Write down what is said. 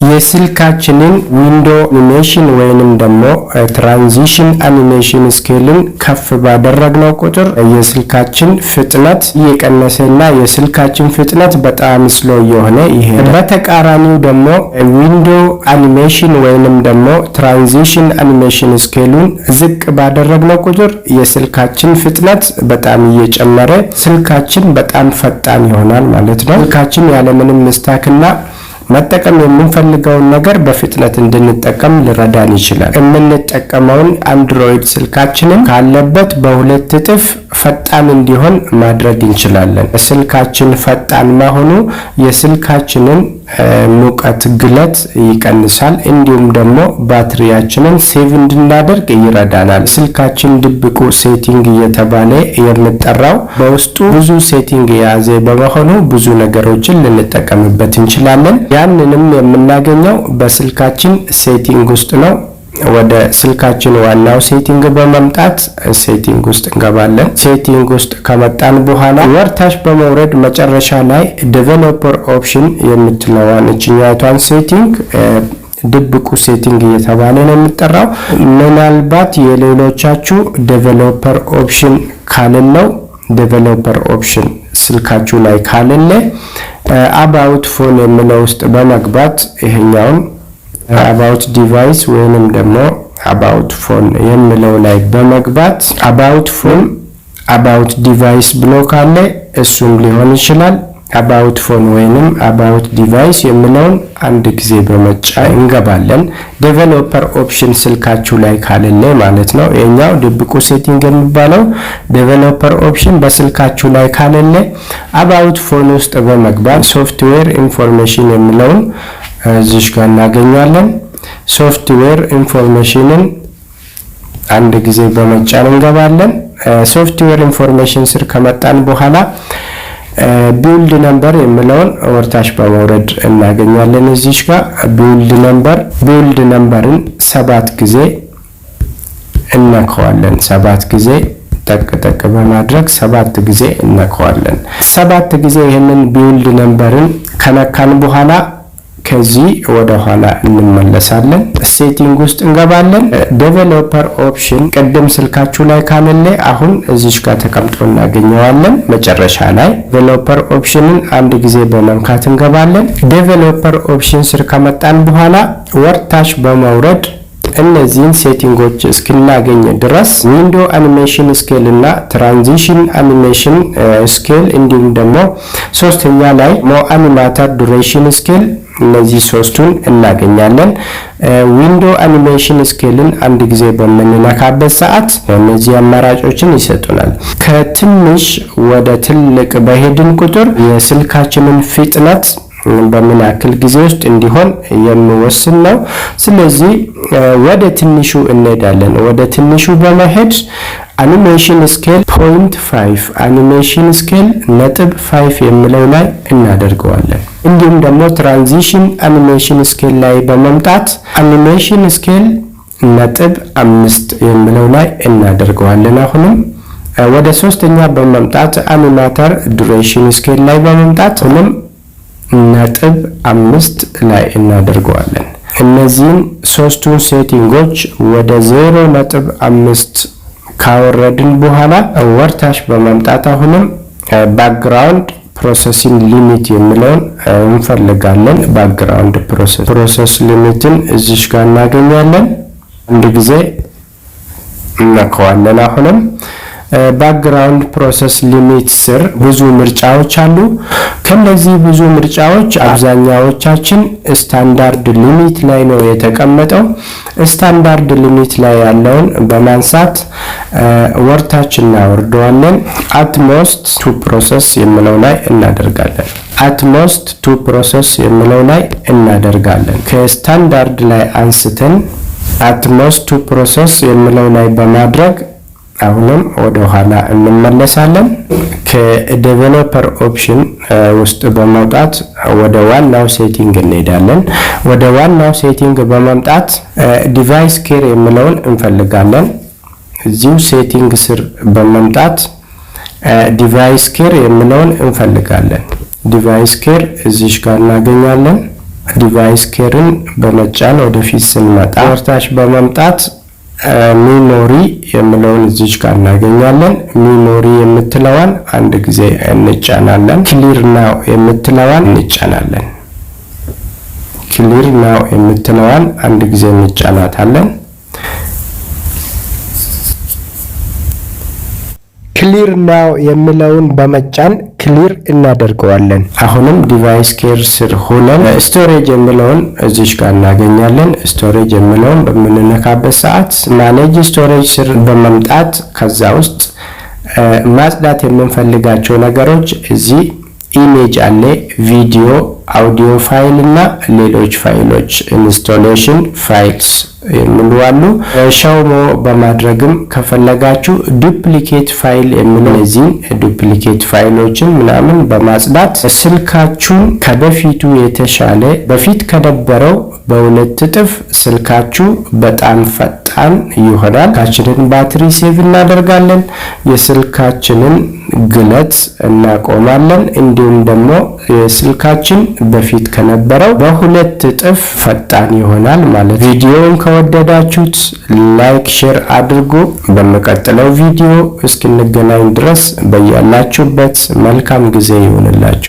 የስልካችንን window animation ወይንም ደግሞ transition animation scale ን ከፍ ባደረግነው ቁጥር የስልካችን ፍጥነት እየቀነሰ እና የስልካችን ፍጥነት በጣም slow እየሆነ ይሄዳል። በተቃራኒው ደግሞ window animation ወይንም ደግሞ transition animation scale ኡን ዝቅ ባደረግነው ቁጥር የስልካችን ፍጥነት በጣም እየጨመረ ስልካችን በጣም ፈጣን ይሆናል ማለት ነው። ስልካችን ያለምንም stuck ና መጠቀም የምንፈልገውን ነገር በፍጥነት እንድንጠቀም ሊረዳን ይችላል። የምንጠቀመውን አንድሮይድ ስልካችንን ካለበት በ2 እጥፍ ፈጣን እንዲሆን ማድረግ እንችላለን። ስልካችን ፈጣን መሆኑ የስልካችንን ሙቀት ግለት ይቀንሳል። እንዲሁም ደግሞ ባትሪያችንን save እንድናደርግ ይረዳናል። ስልካችን ድብቁ setting እየተባለ የሚጠራው በውስጡ ብዙ setting የያዘ በመሆኑ ብዙ ነገሮችን ልንጠቀምበት እንችላለን። ያንንም የምናገኘው በስልካችን setting ውስጥ ነው። ወደ ስልካችን ዋናው setting በመምጣት setting ውስጥ እንገባለን። Setting ውስጥ ከመጣን በኋላ ወደታች በመውረድ መጨረሻ ላይ developer option የምትለዋን እችኛቷን setting ድብቁ setting እየተባለ ነው የሚጠራው። ምናልባት የሌሎቻችሁ developer option ካለለው፣ developer option ስልካችሁ ላይ ካለለ about phone የሚለው ውስጥ በመግባት ይሄኛውን about device ወይንም ደግሞ about phone የሚለው ላይ በመግባት about phone፣ about device ብሎ ካለ እሱም ሊሆን ይችላል። About phone ወይንም about device የሚለውን አንድ ጊዜ በመጫን እንገባለን። Developer option ስልካችሁ ላይ ካለለ ማለት ነው። የኛው ድብቁ setting የሚባለው developer option በስልካችሁ ላይ ካለለ about phone ውስጥ በመግባት software information የሚለውን እዚሽ ጋር እናገኛለን። Software information ን አንድ ጊዜ በመጫን እንገባለን። Software information ስር ከመጣን በኋላ build number የሚለውን ወደታች በመውረድ እናገኛለን። እዚሽ ጋር build number፣ build number ን ሰባት ጊዜ እነካዋለን። ሰባት ጊዜ ጠቅ ጠቅ በማድረግ ሰባት ጊዜ እነካዋለን። ሰባት ጊዜ ይህንን build number ን ከነካን በኋላ ከዚህ ወደ ኋላ እንመለሳለን። Setting ውስጥ እንገባለን። Developer option ቅድም ስልካችሁ ላይ ካለለ አሁን እዚች ጋር ተቀምጦ እናገኘዋለን። መጨረሻ ላይ developer option ን አንድ ጊዜ በመንካት እንገባለን። Developer option ስር ከመጣን በኋላ ወደታች በመውረድ እነዚህን setting ኦች እስክናገኝ ድረስ window animation scale እና transition animation scale እንዲሁም ደግሞ ሶስተኛ ላይ ሞ animator duration scale፣ እነዚህ ሶስቱን እናገኛለን። Window animation scale ን አንድ ጊዜ በምንነካበት ሰዓት እነዚህ አማራጮችን ይሰጡናል። ከትንሽ ወደ ትልቅ በሄድን ቁጥር የስልካችንን ፍጥነት በምን ያክል ጊዜ ውስጥ እንዲሆን የሚወስን ነው። ስለዚህ ወደ ትንሹ እንሄዳለን። ወደ ትንሹ በመሄድ animation scale 0.5፣ animation scale 0.5 የሚለው ላይ እናደርገዋለን። እንዲሁም ደግሞ transition animation scale ላይ በመምጣት animation scale 0.5 የሚለው ላይ እናደርገዋለን። አሁንም ወደ ሶስተኛ በመምጣት animator duration scale ላይ በመምጣት አሁንም 0.5 ላይ እናደርገዋለን። እነዚህን ሶስቱን setting ኦች ወደ 0.5 ካወረድን በኋላ ወደታች በመምጣት አሁንም background processing limit የሚለውን እንፈልጋለን። Background process limit ን እዚሽ ጋር እናገኛለን። አንድ ጊዜ እነካዋለን። አሁንም background process limit ስር ብዙ ምርጫዎች አሉ። ከነዚህ ብዙ ምርጫዎች አብዛኛዎቻችን standard limit ላይ ነው የተቀመጠው። Standard limit ላይ ያለውን በማንሳት ወደታች እናወርደዋለን። At most two process የሚለው ላይ እናደርጋለን። At most two process የሚለው ላይ እናደርጋለን። ከስታንዳርድ ላይ አንስተን at most two process የሚለው ላይ በማድረግ አሁንም ወደ ኋላ እንመለሳለን። ከ developer option ውስጥ በመውጣት ወደ ዋናው setting እንሄዳለን። ወደ ዋናው setting በመምጣት device care የሚለውን እንፈልጋለን። እዚሁ setting ስር በመምጣት device care የሚለውን እንፈልጋለን። Device care እዚሽ ጋር እናገኛለን። Device care ን በመጫን ወደፊት ስንመጣ ወደታች በመምጣት memory የሚለውን እዚች ጋር እናገኛለን። Memory የምትለዋን አንድ ጊዜ እንጫናለን። Clear now የምትለዋን እንጫናለን። Clear now የምትለዋን አንድ ጊዜ እንጫናታለን። Clear now የሚለውን በመጫን clear እናደርገዋለን። አሁንም device care ስር ሆነን storage የሚለውን እዚች ጋር እናገኛለን። Storage የሚለውን በምንነካበት ሰዓት manage storage ስር በመምጣት ከዛ ውስጥ ማጽዳት የምንፈልጋቸው ነገሮች እዚህ image አለ፣ ቪዲዮ፣ audio file እና ሌሎች ፋይሎች installation files የሚሉ አሉ። Show more በማድረግም ከፈለጋችሁ duplicate file የሚሉ እነዚህን duplicate ፋይሎችን ምናምን በማጽዳት ስልካችሁን ከበፊቱ የተሻለ፣ በፊት ከነበረው በ2 እጥፍ ስልካችሁ በጣም ፈጣን ይሆናል። ስልካችንን ባትሪ save እናደርጋለን። የስልካችንን ግለት እናቆማለን። እንዲሁም ደግሞ የስልካችን በፊት ከነበረው በ2 እጥፍ ፈጣን ይሆናል ማለት። ቪዲዮውን ከወደዳችሁት like፣ share አድርጉ። በሚቀጥለው ቪዲዮ እስክንገናኝ ድረስ በያላችሁበት መልካም ጊዜ ይሁንላችሁ።